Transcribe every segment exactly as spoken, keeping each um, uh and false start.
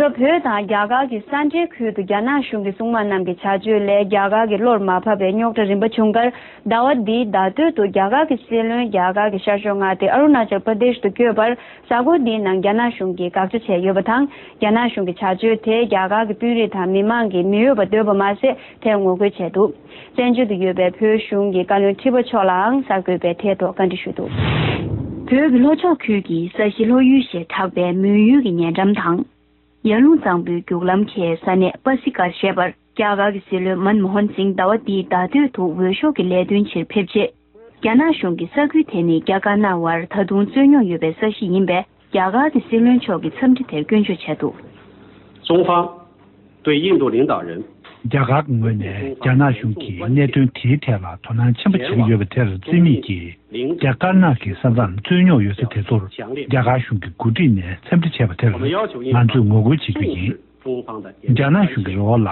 བོད་དང་རྒྱ་གར་གྱི་ས་འབྲེལ་ཁུལ་དུ་རྒྱ་ནག་གཞུང་གི་སྲུང་དམག་རྣམས་ཀྱི་བྱ་སྤྱོད་ལས་རྒྱ་གར་གྱི་བློར་མ་བབས་པའི་རྙོག་དྲ་རིམ་པ་བྱུང་ཁར། ཟླ་བ་འདིའི་ཟླ་སྟོད་དུ་རྒྱ་གར་གྱི་སྲིད་བློན་རྒྱ་གར་གྱི་ཤར་ཕྱོགས་མངའ་སྡེ་ཨ་རུ་ན་ཅལ་པྲ་དེཤ་ཏུ་བསྐྱོད་པར། གཟའ་འཁོར་འདིའི་ནང་རྒྱ་ནག་གཞུང་གིས་དགག་བྱ་བྱས་ཡོད་པ་དང་། རྒྱ་ནག་གཞུང་གི་བྱ་སྤྱོད་དེ་རྒྱ་གར་གྱི་དཔོན་རིགས་དང་མི་མང་གིས་མི་འོས་པ་འདོད་པ་མ་ཟད། དེར་ངོ་རྒོལ་བྱས་འདུག་བཙན་བྱོལ་དུ་ཡོད་པའི་བོད་གཞུང་གི་བཀའ་བློན་ཁྲི་པ་མཆོག་ལའང་གསར་འགོད་པས་དེའི་ཐོག་བཀའ་འདྲི་ཞུས་འདུག་བོད་ཀྱི་ལྷོ་ཕྱོགས་ཁུལ་གྱི་ས་གཞི་ལྷོ་ཡུལ་ཞེས་གྲགས་པའི་མོན་ཡུལ་གྱི་ཉེ་འགྲམ་དང་། ཡར་ཀླུང་གཙང་པོའི་རྒྱུག་ལམ་ཁའི་ས་གནས་པ་སི་ཀར་ཞེས་པར་རྒྱ་གར་གྱི་སྲིད་བློན་མན་མོ་ཧན་སིང་ཟླ་བ་འདིའི་ཟླ་སྟོད་དུ་འོས་ཤོག་གི་ལས་དོན་ཆེད་ཕེབས་རྗེས། རྒྱ་ནག་གཞུང་གིས་ས་ཁུལ་དེ་ནི་རྒྱ་དཀར་ནག་དབར་ད་དུང་རྩོད་རྙོག་ཡོད་པའི་ས་གཞི་ཡིན་པས། རྒྱ་གར་གྱི་སྲིད་བློན་མཆོག་གིས་འཚམས་འདྲི་དེར་སྐྱོན་བརྗོད་བྱས་འདུག 中方对印度领导人 རྒྱ་གར་གྱི་ངོས་ནས་རྒྱ་ནག་གཞུང་གིས་གནད་དོན་དེའི་ཐད་ལ་དོ་སྣང་ཆེན་པོ་བྱེད་ཀྱི་ཡོད་པ་དེར་བརྩི་མེད་ཀྱིས། རྒྱ་དཀར་ནག་གི་ས་མཚམས་རྩོད་རྙོག་ཡོད་ས་དེ་ཚོར་རྒྱ་གར་གཞུང་གིས་འགོ་ཁྲིད་ནས་འཚམས་འདྲི་བྱས་པ་དེར་ང་ཚོས་ངོ་རྒོལ་བྱེད་རྒྱུ་ཡིན། རྒྱ་ནག་གཞུང་གི་རེ་བ་ལ།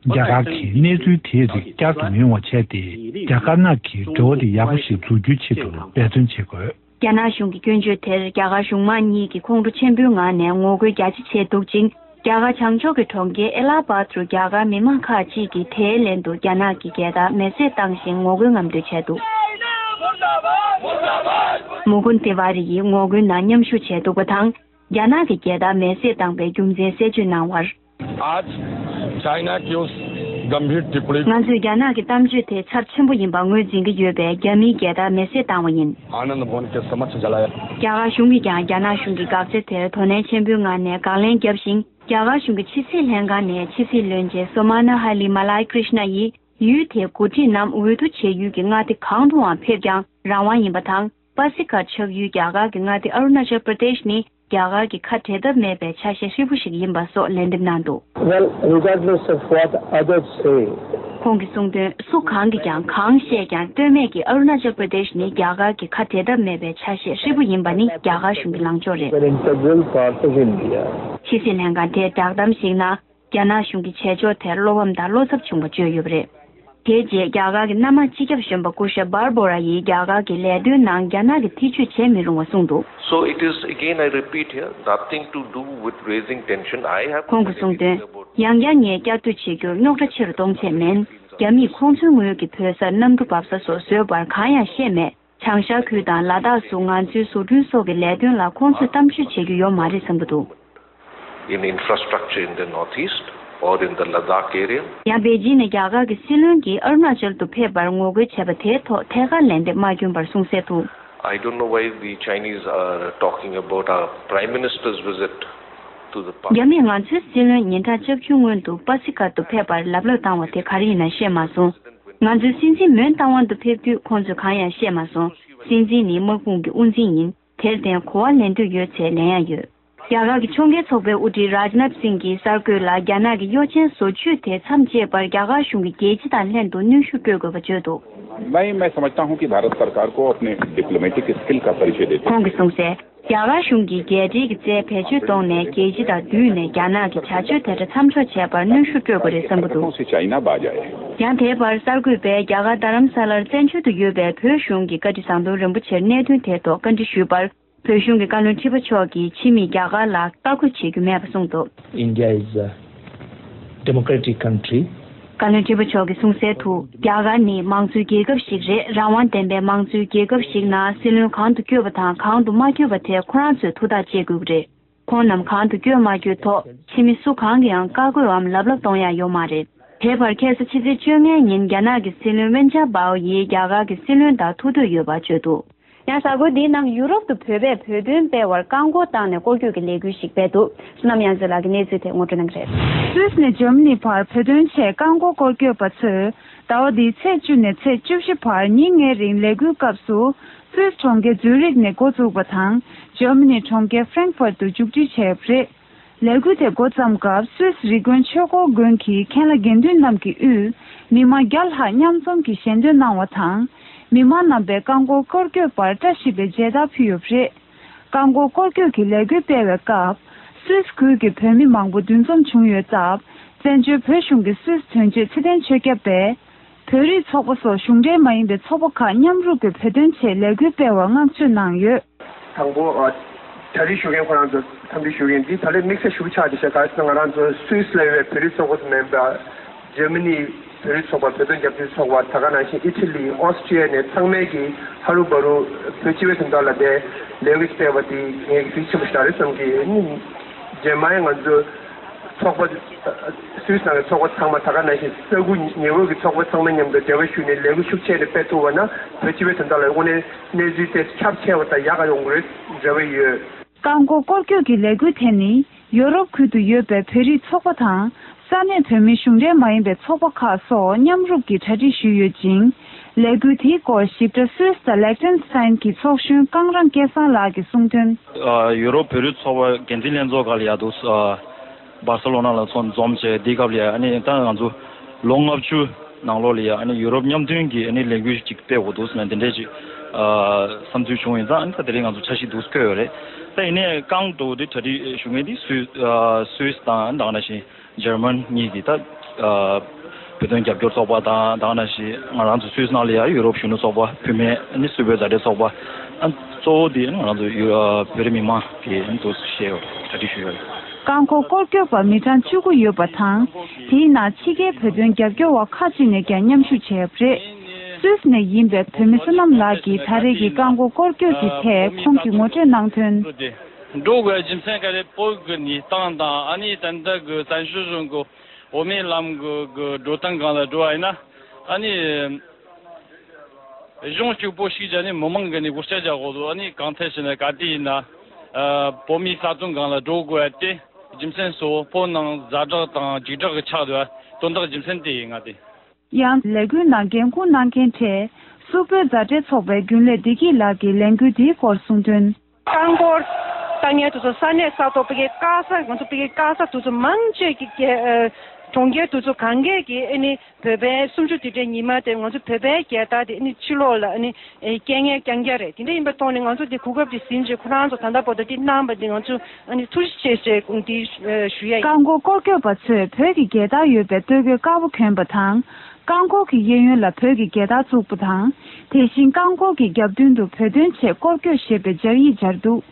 རྒྱ་གར་གྱིས་གནས་ཚུལ་དེའི་རིགས་བསྐྱར་དུ་མི་ཡོང་བ་བྱས་ཏེ། རྒྱ་དཀར་ནག་གི་འབྲེལ་བ་དེ་ཡག་པོ་ཞིག་འཛུགས་རྒྱུའི་ཆེད་དུ་འབད་བརྩོན་བྱེད་དགོས། རྒྱ་ནག་གཞུང་གི་སྐྱོན་བརྗོད་དེར་རྒྱ་གར་གཞུང་མང་གཉིས་ཀྱིས་ཁོང་ཁྲོ་ཆེན་པོའི་ངང་ནས་ངོ་རྒོལ་རྒྱ་ཆེ་བྱས་འདུག་ཅིང་། རྒྱ་གར་བྱང་ཕྱོགས་ཀྱི་གྲོང་ཁྱེར་ཨེ་ལ་ཧ་བཱད་རུ་རྒྱ་གར་མི་མང་ཁག་ཅིག་གིས་དེའི་ལན་དུ་རྒྱ་ནག་གི་རྒྱལ་དར་མེ་བསྲེགས་བཏང་ཞིང་ངོ་རྒོལ་རྔམ་སྟོན་བྱས་འདུག་མུ་ཀུན་ཏི་ཝཱ་རི་ཡིས་ངོ་རྒོལ་ནང་མཉམ་ཞུགས་བྱས་འདུག་པ་དང་། རྒྱ་ནག་གི་རྒྱལ་དར་མེ་བསྲེགས་བཏང་པའི་རྒྱུ་མཚན་གསལ་བརྗོད་གནང་བར། आज चाइना की उस गंभीर टिप्पणी को ང་ཚོས་རྒྱ་ནག་གི་གཏམ་བརྗོད་དེ་ཚབས་ཆེན་པོ་ཡིན་པ་ངོས་འཛིན་གྱི་ཡོད་པས། རྒྱ་མིའི་རྒྱལ་དར་མེ་བསྲེགས་བཏང་བ་ཡིན། आनंद भवन के समक्ष जलाया। རྒྱ་གར་གཞུང་གིས་ཀྱང་རྒྱ་ནག་གཞུང་གི་དགག་བྱ་དེར་དོ་ནན་ཆེན་པོའི་ངང་ནས་དགག་ལན་བརྒྱབ་ཤིང་། རྒྱ་གར་གཞུང་གི་ཕྱི་སྲིད་ལྷན་ཁང་ནས་ཕྱི་སྲིད་བློན་ཆེན་སོ་མ་ན་ཧ་ལི་མ་ལའི་ཀྲིཤ་ན་ཡིས་ཡུལ་དེའི་འགོ་ཁྲིད་རྣམས་འོས་བསྡུ་བྱེད་ཡུལ་གྱི་མངའ་སྡེ་གང་དུའང་ཕེབས་ཀྱང་རང་དབང་ཡིན་པ་དང་། པ་སི་ཀར་ཆགས་ཡུལ་རྒྱ་གར་གྱི་མངའ་སྡེ་ཨ་རུ་ན་ཅལ་པྲ་དེཤ་ནི་རྒྱ་གར་གྱི་ཁ་འབྲལ་ཐབས་མེད་པའི་ཆ་ཤས་ཧྲིལ་པོ་ཞིག་ཡིན་པ་སོགས་ལན་འདེབས་གནང་འདུག Well, regardless of what others say, ཁོང་གིས་གསུངས་དོན། སུ་གང་གིས་ཀྱང་གང་བཤད་ཀྱང་ལྟོས་མེད་ཀྱིས་ཨ་རུ་ན་ཅལ་པྲ་དེཤ་ནི་རྒྱ་གར་གྱི་ཁ་འབྲལ་ཐབས་མེད་པའི་ཆ་ཤས་ཧྲིལ་པོ་ཡིན་པ་ནི་རྒྱ་གར་གཞུང་གི་ལངས་ཕྱོགས་རེད། An integral part of India. ཕྱི་སྲིད་ལྷན་ཁང་དེས་བསྒྲགས་གཏམ་ཞིག་ནང་། རྒྱ་ནག་གཞུང་གི་བྱེད་ཕྱོགས་དེར་བློ་ཕམ་དང་བློ་འཚབ་བྱུང་བ་བརྗོད་ཡོད་པ་རེད། དེའི་རྗེས་རྒྱ་གར་གྱི་གནམ་དམག་སྤྱི་ཁྱབ་གཞོན་པ་སྐུ་ཞབས་འབར་བྷོ་ར་ཡིས་རྒྱ་གར་གྱི་ལས་དོན་ནང་རྒྱ་ནག་གིས་ཐེ་ཇུས་བྱེད་མི་རུང་བ་གསུངས་འདུག So it is, again, I repeat here, nothing to do with raising tension. I have ཁོང་གིས་གསུངས་དོན། ཡང་བསྐྱར་ངས་བསྐྱར་ཟློས་བྱེད་རྒྱུར་རྙོག་དྲ་ཆེ་རུ་གཏོང་ཆེད་མིན། རྒྱ་མིས་ཁོང་ཚོའི་ངོས་ཀྱི་བོད་སར་གནམ་གྲུ་འབབ་ས་སོགས་བཟོས་པར་གང་ཡང་བཤད་མེད། བྱང་ཤར་ཁུལ་དང་ལ་དྭགས་སུ་ང་ཚོའི་བཟོ་སྐྲུན་སོགས་ཀྱི་ལས་དོན་ལ་ཁོང་ཚོས་གཏམ་བརྗོད་བྱེད་རྒྱུ་ཡོད་མ་རེད་བསམ་གྱི་འདུག In infrastructure in the northeast or in the Ladakh area. ཡང་པེ་ཅིན་ནས་རྒྱ་གར་གྱི་སྲིད་བློན་གྱིས་ཨ་རུ་ན་ཅལ་དུ་ཕེབས་པར་ངོ་རྒོལ་བྱས་པ་དེའི་ཐོག་ཐད་ཀར་ལན་འདེབས་མ་བསྐྱོན་པར་གསུངས་གསལ་དུ། I don't know why the Chinese are talking about our Prime Minister's visit to the park. རྒྱ་མིས་ང་ཚོའི་སྲིད་བློན་ཉིན་གྲངས་བཅུ་བཅུ་སྔོན་དུ་པ་སི་ཀར་དུ་ཕེབས་པར་ལབ་ལབ་བཏང་བ་དེ་ག་རེ་ཡིན་ན་ཤེས་མ་སོང་། ང་ཚོའི་སྲིད་འཛིན་མོན་རྟ་དབང་དུ་ཕེབས་དུས་ཁོང་ཚོས་གང་ཡང་བཤད་མ་སོང་། སྲིད་འཛིན་ནི་དམག་དཔུང་གི་དབུ་འཛིན་ཡིན། དེར་བརྟེན་གོ་བ་ལེན་འདོད་ཡོད་ཚེ་ལེན་ཡ་ཡོད། རྒྱ་གར་གྱི་ཕྱོགས་འགལ་ཚོགས་པའི་དབུ་ཁྲིད་རཱཇ་ནཱཐ་སིང་གིས་གསར་འགོད་ལ་རྒྱ་ནག་གི་གཡོ་ཅན་བཟོ་བཅོས་དེ་མཚམས་བཅད་པར་རྒྱ་གར་གཞུང་གིས་རྒྱལ་སྤྱི་དང་ལྷན་དུ་གནོན་ཤུགས་སྤྲོད་དགོས་པ་བརྗོད་འདུག मैं मैं समझता हूं कि भारत सरकार को अपने diplomatic skill का परिचय देते हुए རྒྱ་གར་གཞུང་གིས་རྒྱལ་སྤྱིའི་རྩལ་བེད་སྤྱོད་གཏོང་ནས་རྒྱལ་སྤྱི་དང་བསྡུས་ནས་རྒྱ་ནག་གི་བྱ་སྤྱོད་དེ་འདྲ་མཚམས་འཇོག་བྱས་པར་གནོན་ཤུགས་སྤྲོད་དགོས་རེད་བསམ་གྱི་འདུག་ཡང་དེའི་བར་གསར་འགོད་པས་རྒྱ་གར་རྡ་རམ་ས་ལར་བཙན་བྱོལ་དུ་ཡོད་པའི་བོད་གཞུང་གི་བཀའ་ཁྲི་ཟམ་གདོང་རིན་པོ་ཆེར་གནད་དོན་དེའི་ཐོག་བཀའ་འདྲི་ཞུས་པར། བོད་གཞུང་གི་བཀའ་བློན་ཁྲི་པ་མཆོག་གིས་ཕྱི་མིས་རྒྱ་གར་ལ་བཀའ་བཀོད་བྱེད་རྒྱུ་མེད་པ་གསུངས་འདུག India is a democratic country. བཀའ་བློན་ཁྲི་པ་མཆོག་གིས་གསུངས་གསལ་དུ། རྒྱ་གར་ནི་མང་གཙོའི་རྒྱལ་ཁབ་ཞིག་རེད། རང་དབང་ལྡན་པའི་མང་གཙོའི་རྒྱལ་ཁབ་ཞིག་ནང་སྲིད་བློན་གང་དུ་བསྐྱོད་པ་དང་གང་དུ་མ་བསྐྱོད་པ་དེ་ཁོ་རང་ཚོས་ཐུགས་ཐག་བཅད་དགོས་ཀྱི་རེད། ཁོང་རྣམས་གང་དུ་བསྐྱོད་མ་བསྐྱོད་ཐོག་ཕྱི་མི་སུ་གང་གིའང་བཀའ་བཀོད་འམ་ལབ་ལབ་གཏོང་ཡ་ཡོད་མ་རེད། དེའི་བར་ཁ་སང་ཕྱི་ཚེས་བཅོ་ལྔའི་ཉིན་རྒྱ་ནག་གི་སྲིད་བློན་ཝེན་ཅཱ་པའོ་ཡིས་རྒྱ་གར་གྱི་སྲིད་བློན་དང་ཐུག་འདོད་ཡོད་པ་བརྗོད་འདུག་ཡང་གཟའ་འཁོར་འདིའི་ནང་ཡུ་རོབ་ཏུ་བོད་པས་བོད་དོན་སྤེལ་བར་བཀག་འགོག་བཏང་ནས་སྐོར་སྐྱོད་ཀྱི་ལས་འགུལ་ཞིག་སྤེལ་འདུག་བསོད་ནམས་གཡང་འཛོམས་ལགས་ཀྱིས་གནས་ཚུལ་དེ་ངོ་སྤྲོད་གནང་གི་རེད། སུད་སི་ནས་འཇར་མ་ནི་བར་བོད་དོན་ཆེད་བཀག་འགོག་སྐོར་སྐྱོད་པ་ཚོས་ཟླ་བ་འདིའི་ཚེས་བཅུ་ནས་ཚེས་བཅུ་བཞི་བར་ཉིན་ལྔའི་རིང་ལས་འགུལ་སྐབས་སུ། སུད་སི་གྲོང་ཁྱེར་ཛུ་རིག་ནས་འགོ་བཙུགས་པ་དང་། འཇར་མ་ནི་གྲོང་ཁྱེར་ཧྥ་རེང་ཧྥར་དུ་མཇུག་སྒྲིལ་བྱས་ཡོད་པ་རེད། ལས་འགུལ་དེ་འགོ་བརྩམས་སྐབས་སུད་སི་རི་ཀོན་ཆོས་འཁོར་དགོན་གྱི་མཁན་བླ་དགེ་འདུན་རྣམས་ཀྱི་དབུས་མི་མང་བརྒྱ་ལྷག་མཉམ་འཛོམས་ཀྱིས་ཞལ་འདོན་གནང་བ་དང་། མི་མང་རྣམ་པས་བཀག་འགོག་སྐོར་སྐྱོད་པར་བཀྲ་ཤིས་པའི་མཇལ་དར་ཕུལ་ཡོད་པ་རེད། བཀག་འགོག་སྐོར་སྐྱོད་ཀྱི་ལས་འགུལ་སྤེལ་བའི་སྐབས། སུད་སི་ཁུལ་གྱི་བོད་མི་མང་པོ་འདུ་འཛོམས་བྱུང་ཡོད་སྟབས། བཙན་བྱོལ་བོད་གཞུང་གི་སུད་སི་དོན་གཅོད་ཚེ་བརྟན་ཆོས་སྐྱབས་པས། བོད་རིགས་ཚོགས་པ་སོགས་གཞུང་འབྲེལ་མ་ཡིན་པའི་ཚོགས་པ་ཁག་མཉམ་རུབ་ཀྱིས་བོད་དོན་ཆེད་ལས་འགུལ་སྤེལ་བར་བསྔགས་བརྗོད་གནང་ཡོད། དང་པོ། ཨ། གྲ་སྒྲིག་ཞུ་མཁན་ཁོ་རང་ཚོ་འཚམས་འདྲི་ཞུ་མཁན་འདི་ད་ལོ་དམིགས་བསལ་ཞུ་ཆགས་དེ་ཤ་ག་རེ་ཟེར་ན། ང་རང་ཚོ་སུད་སི་ལ་ཡོད་པའི་བོད་རིགས་ཚོགས་པ་ཚོ་མིན་པ། འཇར་མ་ནི་བོད་རིགས་ཚོགས་པ། བོད་དོན་རྒྱབ་སྐྱོར་ཚོགས་པ། ད་ག་ནང་བཞིན་ཨི་ཊ་ལི། ཨོ་སི་ཀྲི་ཡ་ནས་ཚང་མས་ཀྱིས་ཧ་རུ་བ་རུ་བོད་སྤྱི་པའི་དོན་དག་ལ་དེ་ལས་འགུལ་སྤེལ་བ་དེ་ངས་གཟི་བརྗིད་ཆེན་པོ་ཞིག་རེད་བསམ་གི། ཨ་ནི་རྗེས་མ་ཡང་ང་ཚོ་ཚོགས་པ་སུད་སི་ནང་གི་ཚོགས་པ་ཚང་མ། ད་ག་ནང་བཞིན་ས་ཁུལ་ཉེ་འཁོར་གྱི་ཚོགས་པ་ཚང་མ་མཉམ་དུ་འབྲེལ་བ་ཞུས་ནས་ལས་འགུལ་ཤུགས་ཆེ་རེ་སྤེལ་ཐུབ་པ་ན། བོད་སྤྱི་པའི་དོན་དག་ལ་དངོས་གནས་གནས་ཚུལ་དེ་ཁྱབ་ཆེ་བ་དང་ཡག་ག་ཡོང་གི་རེད་འདྲ་བོ་ཡོད། རྐང་འཁོར་སྐོར་སྐྱོད་ཀྱི་ལས་འགུལ་དེ་ནི་ཡོ་རོབ་ཁུལ་དུ་ཡོད་པའི་བོད་རིགས་ཚོགས་པ་དང་། ས་གནས་བོད་མིའི་གཞུང་འབྲེལ་མ་ཡིན་པའི་ཚོགས་པ་ཁག་སོགས་མཉམ་རུབ་ཀྱིས་གྲ་སྒྲིག་ཞུས་ཡོད་ཅིང་། ལས་འགུལ་དེའི་སྐོར་ཞིབ་ཕྲ་སུད་སི་དང་ལེག་ཊེན་སི་ཊེན་གྱི་ཚོགས་གཞོན་ཀང་རང་སྐལ་བཟང་ལགས་ཀྱིས་གསུངས་དོན། ཨ། ཡོ་རོབ་བོད་རིགས་ཚོགས་པ་འགན་འཛིན་ལྷན་ཚོགས་སྒང་ལ་ཡ་འདུག་ཨ། སྦར་སེ་ལོ་ན་ལ་ཚོགས་འཛོམས་བྱས། དེའི་སྐབས་ལ་ཡ་ཨ་ནི་ད་ང་ཚོ་ལོ་ལྔ་བཅུ་ནང་ལོགས་ལ་ཡ་ཨ་ནི་ཡོ་རོབ་མཉམ་མཐུན་གྱི་ཨ་ནི་ལས་འགུལ་ཅིག་སྤེལ་དགོས་འདུག་ཟེར་ནས་དེ་འདྲས་ཅིག་ཨ། བསམ་ཚུལ་བྱུང་ཡིན་ཙང་། ཨ་ནི་ད་དེ་རིང་ང་ཚོ་འཆར་གཞི་འདུག་བཀོད་ཡོད་རེད། ད་ཡིན་ནའི་རྐང་འགྲོ་དེ་གྲ་སྒྲིག་ཞུ་མཁན་དེ་སུད། ཨ། སུད་སི་དང་ད་ག་ནང་བཞིན་འཇར་མན་གཉིས་ཀྱི་ད། ཨ། བོད་དོན་རྒྱབ་སྐྱོར་ཚོགས་པ་དང་། ད་ག་ནང་བཞིན་ང་རང་ཚོ་སུད་སི་ནང་ལ་ཡ་ཡུ་རོབ་གཞོན་ནུ་ཚོགས་པ། བུད་མེད་ནི་སུད་བོད་མཛའ་འབྲེལ་ཚོགས་པ། ཨ། གཙོ་བོ་དེ་ང་རང་ཚོ་ཡུ། ཨ། བོད་རིགས་མི་མང་གིས་འདུག་བཤད་ཡོད། གྲ་སྒྲིག་ཞུས་ཡོད། རྐང་འཁོར་སྐོར་སྐྱོད་པ་མི་གྲངས་བཅུ་དགུ་ཡོད་པ་དང་། དེའི་ནང་ཕྱི་རྒྱལ་བོད་དོན་རྒྱབ་སྐྱོར་བ་ཁག་ཅིག་ནས་ཀྱང་མཉམ་ཞུགས་བྱས་ཡོད་པ་རེད། སུད་སི་ནས་ཡིན་པའི་བོད་མི་བསོད་ནམས་ལགས་ཀྱིས་ད་རེས་ཀྱི་རྐང་འཁོར་སྐོར་སྐྱོད་ཀྱི་ཐད་ཁོང་གིས་ངོ་སྤྲོད་གནང་དོན། འགྲོ་དགོས་རྒྱུ་མཚན་ག་རེ། བོད་ཀྱི་གནས་སྟངས་དང་། ཨ་ནི་ད་ལྟ་གི་བཙན་བྱོལ་གཞུང་གི་འོས་མིའི་ལམ་གྱི་གི་འགྲོ་སྟངས་སྒང་ལ་འགྲོ་བ་ཡིན་ན། ཨ་ནི་གཞུང་གཅིག་པོ་ཞིག་བྱས་ནས་མི་མང་གི་ནས་གོ་སྐབས་རྒྱག་དགོས་འདུག་ཨ་ནི་གང་ཐད་བྱས་ན་ག་དུས་ཡིན་ན། ཨ། བོད་མིའི་ས་དོན་སྒང་ལ་འགྲོ་དགོས་ཡ་དེ་རྒྱུ་མཚན་གཙོ་བོ་བོད་ནང་ཛ་དྲག་དང་འཇིགས་སྐྲག་གི་ཆགས་འདུག་པ། དོན་དག་རྒྱུ་མཚན་དེ་ཡིན། ང་དེ། ཡང་ལས་འགུལ་ནང་འགན་འཁུར་གནང་མཁན་གྲས་སུད་བོད་མཛའ་འབྲེལ་ཚོགས་པའི་རྒྱུན་ལས་བདེ་སྐྱིད་ལགས་ཀྱིས་ལས་འགུལ་འདིའི་སྐོར་གསུངས་དོན། རྐང་འཁོར་ལྟ་མཁན་དེ་ཚོ་ས་གནས་ས་ཐོག་ཕ་གིའི་དཀར་ས། ང་ཚོ་ཕ་གིའི་དཀར་ས་དེ་ཚོ་མང་ཆེ་གི་རྒྱལ། ཨ། གྲོང་ཁྱེར་དེ་ཚོ་གང་གས་ཀྱི་ཨ་ནི་བོད་པའི་གསུམ་བཅུ་དུས་དྲན་ཉི་མ་དེ་ང་ཚོ་བོད་པའི་རྒྱལ་དར་དེ་ཨ་ནི་ཕྱི་ལོགས་ལ་ཨ་ནི་ཨེ། རྐྱེན་ངན་རྐྱང་རྐྱང་རེད། དེ་འདྲ་ཡིན་པའི་ཐོག་ནས་ང་ཚོ་དེ་གོ་སྐབས་དེ་ཟིན་བྱས་ཁོ་རང་ཚོ་ད་ལྟ་བར་དུ་དེ་གནང་བ་དེ་ང་ཚོ་ཨ་ནི་ཐུགས་རྗེ་ཆེ་ཞེས་དེ་ཞུ་ཡ་ཡིན། རྐང་འཁོར་སྐོར་སྐྱོད་པ་ཚོས་བོད་ཀྱི་རྒྱལ་དར་ཡོད་པའི་སྟོད་གོས་དཀར་པོ་གྱོན་པ་དང་། རྐང་འཁོར་གྱི་གཡས་གཡོན་ལ་བོད་ཀྱི་རྒྱལ་དར་བཙུགས་པ་དང་། དེ་བཞིན་རྐང་འཁོར་གྱི་རྒྱབ་མདུན་དུ་བོད་དོན་ཆེད་སྐོར་སྐྱོད་ཞེས་པའི་སྦྱར་ཡིག་སྦྱར་འདུག་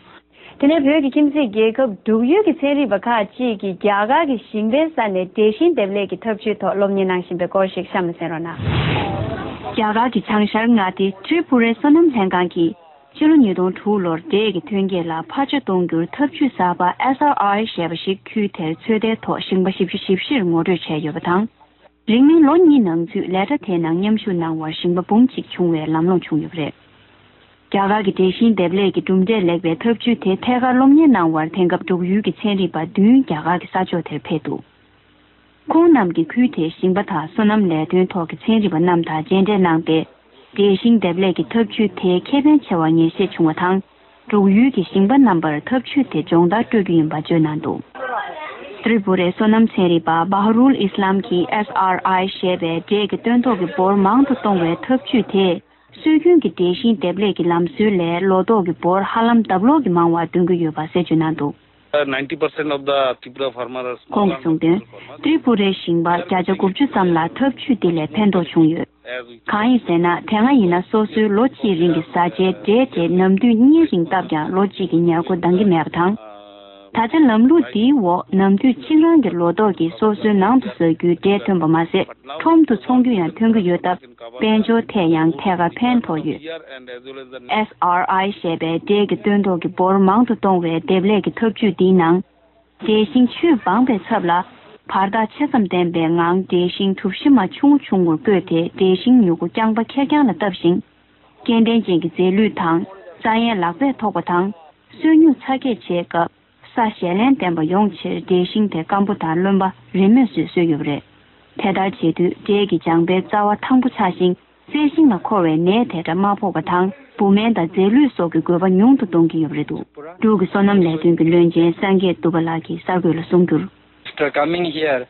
དེ་ནས་བོད་ཀྱི་ཁྱིམ་མཚེས་རྒྱལ་ཁབ་འབྲུག་ཡུལ་གྱི་ཚན་རིག་པ་ཁག་ཅིག་གིས་རྒྱ་གར་གྱི་ཞིང་པའི་ས་ནས་འབྲས་ཞིང་འདེབས་ལས་ཀྱི་ཐབས་ཇུས་ཐོག་སློབ་གཉེར་གནང་བཞིན་པའི་སྐོར་ཞིག་གཤམ་ལ་གསན་རོགས་གནང་། རྒྱ་གར་གྱི་བྱང་ཤར་མངའ་སྡེ་ཏྲི་པུ་རའི་སོ་ནམ་ལྷན་ཁང་གིས་ཕྱི་ལོ་ཉིས་སྟོང་དྲུག་ལོར་འབྲས་ཀྱི་ཐོན་སྐྱེད་ལ་འཕར་ཆ་གཏོང་རྒྱུར་ཐབས་ཇུས་གསར་པ་ཨེས་ཨར་ཨའི་ཞེས་པ་ཞིག་ཁུལ་དེར་ཚོད་ལྟའི་ཐོག་ཞིང་པ་བཞི་བཅུ་ཞེ་བཞིར་ངོ་སྤྲོད་བྱས་ཡོད་པ་དང་། རིང་མིན་ལོ་གཉིས་ནང་ཚུད་ལས་གྲྭ་དེའི་ནང་མཉམ་ཞུགས་གནང་བར་ཞིང་པ་འབུམ་གཅིག་བྱུང་བའི་ལམ་ལྷོང་བྱུང་ཡོད་པ་རེད། རྒྱ་གར་གྱི་འབྲས་ཞིང་འདེབས་ལས་ཀྱི་གྲུབ་འབྲས་ལེགས་པའི་ཐབས་ཇུས་དེ་ཐད་ཀར་སློབ་གཉེར་གནང་བར་དེང་སྐབས་འབྲུག་ཡུལ་གྱི་ཚན་རིག་པ་བདུན་རྒྱ་གར་གྱི་ས་ཕྱོགས་དེར་ཕེབས་འདུག་ཁོང་རྣམས་ཀྱིས་ཁུལ་དེའི་ཞིང་པ་དང་སོ་ནམ་ལས་དོན་ཐོག་གི་ཚན་རིག་པ་རྣམས་དང་མཇལ་འཕྲད་གནང་སྟེ། འབྲས་ཞིང་འདེབས་ལས་ཀྱི་ཐབས་ཇུས་དེ་ཁེ་ཕན་ཆེ་བ་ངེས་ཤེས་བྱུང་བ་དང་། འབྲུག་ཡུལ་གྱི་ཞིང་པ་རྣམ་པར་ཐབས་ཇུས་དེ་སྦྱོང་བརྡར་སྤྲོད་རྒྱུ་ཡིན་པ་བརྗོད་གནང་འདུག་ཏྲི་པུ་རའི་སོ་ནམ་ཚན་རིག་པ་བྷ་ཧ་རུལ་ཨི་སི་ལམ་གྱིས་ཨེས་ཨར་ཨའི་ཞེས་པའི་འབྲས་ཀྱི་སྟོན་ཐོག་གི་འབོར་མང་དུ་གཏོང་བའི་ཐབས་ཇུས་དེས། སྲོལ་རྒྱུན་གྱི་འབྲས་ཞིང་འདེབས་ལས་ཀྱི་ལམ་སྲོལ་ལས་ལོ་ཏོག་གི་འབོར་ཧ་ལམ་ལྡབ་ལོག་གིས་མང་བ་འདོན་གྱི་ཡོད་པ་གསལ་བརྗོད་གནང་འདུག Ninety percent of the Tripura farmers ཁོང་གིས་གསུངས་དོན། ཏྲི་པུ་རའི་ཞིང་པ་བརྒྱ་ཆ་དགུ་བཅུ་ཙམ་ལ་ཐབས་ཇུས་འདི་ལས་ཕན་ཐོགས་བྱུང་ཡོད། གང་ཡིན་ཟེར་ན། དེ་སྔ་ཡིན་ན་སོ་སོའི་ལོ་གཅིག་རིང་གི་བཟའ་བཅའི་འབྲས་དེ་ནམ་དུས་གཉིས་རིང་བཏབ་ཀྱང་ལོ་གཅིག་གི་ཉེར་མཁོ་འདང་གི་མེད་པ་དང་། ད་ཆ་ལམ་ལུགས་འདིའི་འོག་ནམ་དུས་གཅིག་རང་གི་ལོ་ཏོག་གིས་སོ་སོའི་ནང་དུ་ཟ་རྒྱུའི་འབྲས་ཐོན་པ་མ་ཟད། ཁྲོམ་དུ་ཚོང་རྒྱུ་ཡང་ཐོན་གྱི་ཡོད་སྟབས། དཔལ་འབྱོར་ཐད་ཡང་ཐད་ཀར་ཕན་ཐོགས་ཡོད། ཨེས་ཨར་ཨའི་ཞེས་པའི་འབྲས་ཀྱི་སྟོན་ཐོག་གི་འབོར་མང་དུ་གཏོང་བའི་འདེབས་ལས་ཀྱི་ཐབས་ཇུས་འདིའི་ནང་། འབྲས་ཞིང་ཆུས་སྦངས་པའི་ཚབ་ལ། བར་ཐག་ཆ་ཙམ་ལྡན་པའི་ངང་འབྲས་ཞིང་གྲུ་བཞི་མ་ཆུང་ངུ་ཆུང་ངུར་བརྐོས་ཏེ། འབྲས་ཞིང་མྱུ་གུ་རྐྱང་པ་ཁེར་རྐྱང་ལ་བཏབ་ཤིང་། སྐྱེ་ལྡན་ཅན་གྱི་རྫས་ལུད་དང་། རྩྭ་ཡན་ལག་པས་ཐོགས་པ་དང་། སོན་སྨྱུག་ཚ་སྐྱེད་བྱེད་སྐབས། ས་ཞལ་ལེན་ལྡན་པ་ཡོང་ཕྱིར་འབྲས་ཞིང་དེ་སྐམ་པོ་དང་རློན་པ་རིན་མེད་བཟོས་བཟོས་ཡོད་པ་རེད། དེ་ལྟར་བྱེད་དུས་འབྲས་ཀྱི་ལྗང་པའི་རྩ་བ་ཐང་པོ་ཆགས་ཤིང་། རྩི་ཤིང་ལ་འཁོར་བའི་ནད་དེ་འདྲ་མ་ཕོག་པ་དང་། འབུ་སྨན་དང་རྫས་ལུད་སོགས་ཀྱི་དགོས་པ་ཉུང་དུ་གཏོང་གི་ཡོད་པ་རེད་འདུག་འབྲུག་གི་སོ་ནམ་ལས་དོན་གྱི་བློན་ཆེན་སངས་རྒྱས་གདུག་པ་ལགས་ཀྱིས་གསར་འགོད་ལ་གསུངས་རྒྱུར། After coming here,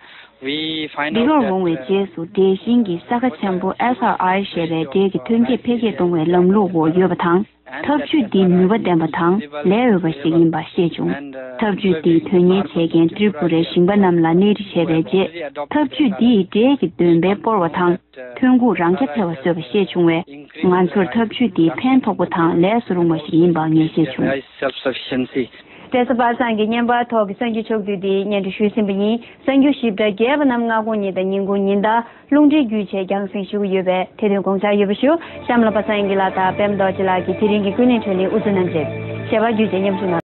we find འདི་out གར་འོང་བའི་that རྗེས་སུ་འབྲས་ཞིང་གི་ས་ཁ་ཆེན་པོ་ཨེས་ཨར་ཨའི་ཞེས་པའི་འབྲས་ཀྱི་ཐོན་སྐྱེད་འཕེལ་རྒྱས་གཏོང་བའི་ལམ་ལུགས་འོག་ཡོད་པ་དང་། ཐབས་ཇུས་འདི་ནུས་པ་ལྡན་པ་དང་ལས་འོས་པ་ཞིག་ཡིན་པ་ཤེས་བྱུང་། ཐབས་ཇུས་འདིས་དོན་གཉེར་བྱེད་མཁན་ཏྲི་པུ་རའི་ཞིང་པ་རྣམས་ལ་སྣེ་ཁྲིད་བྱས་པའི་རྗེས། ཐབས་ཇུས་འདིས་འབྲས་ཀྱི་འདོན་སྤེལ་སྤོར་བ་དང་། ཐོན་ཁུངས་རང་རྐྱ་འཕེལ་བ་བཟོས་པ་ཤེས་བྱུང་བས། ང་ཚོར་ཐབས་ཇུས་འདི་ཕན་ཐོགས་པོ་དང་ལས་སུ་རུང་བ་ཞིག་ཡིན་པ་ངས་ཤེས་བྱུང་། བཀྲ་ཤིས་པ་སངས་ཀྱིས་བརྙན་པར་ཐོག་གི་གསར་འགྱུར་ཕྱོགས་བསྡུས་འདི་སྙན་སྒྲོན་ཞུས་ཟིན་པ་ཡིན། གསར་འགྱུར་ཞིབ་ཕྲ་རྒྱས་པ་རྣམས་སྔ་དགོང་ཉིན་དང་ཉིན་གུང་ཉིན་ལྟར་རླུང་འཕྲིན་བརྒྱུད་བྱས་རྒྱང་སྲིང་ཞུ་གི་ཡོད་པས་དེ་དོན་དགོངས་འཇགས་ཡོད་པ་ཞུ། གཤམ་ལ་པ་སངས་ཀྱི་ལགས་དང་པད་མ་རྡོ་རྗེ་ལགས་ཀྱིས་དེ་རིང་གི་ཀུན་གླེང་བགྲོ་གླེང་དབུ་འཛུགས་གནང་རྗེས། ཞལ་པར་བརྒྱུད་བྱས་མཉམ་ཞུགས་གནང་།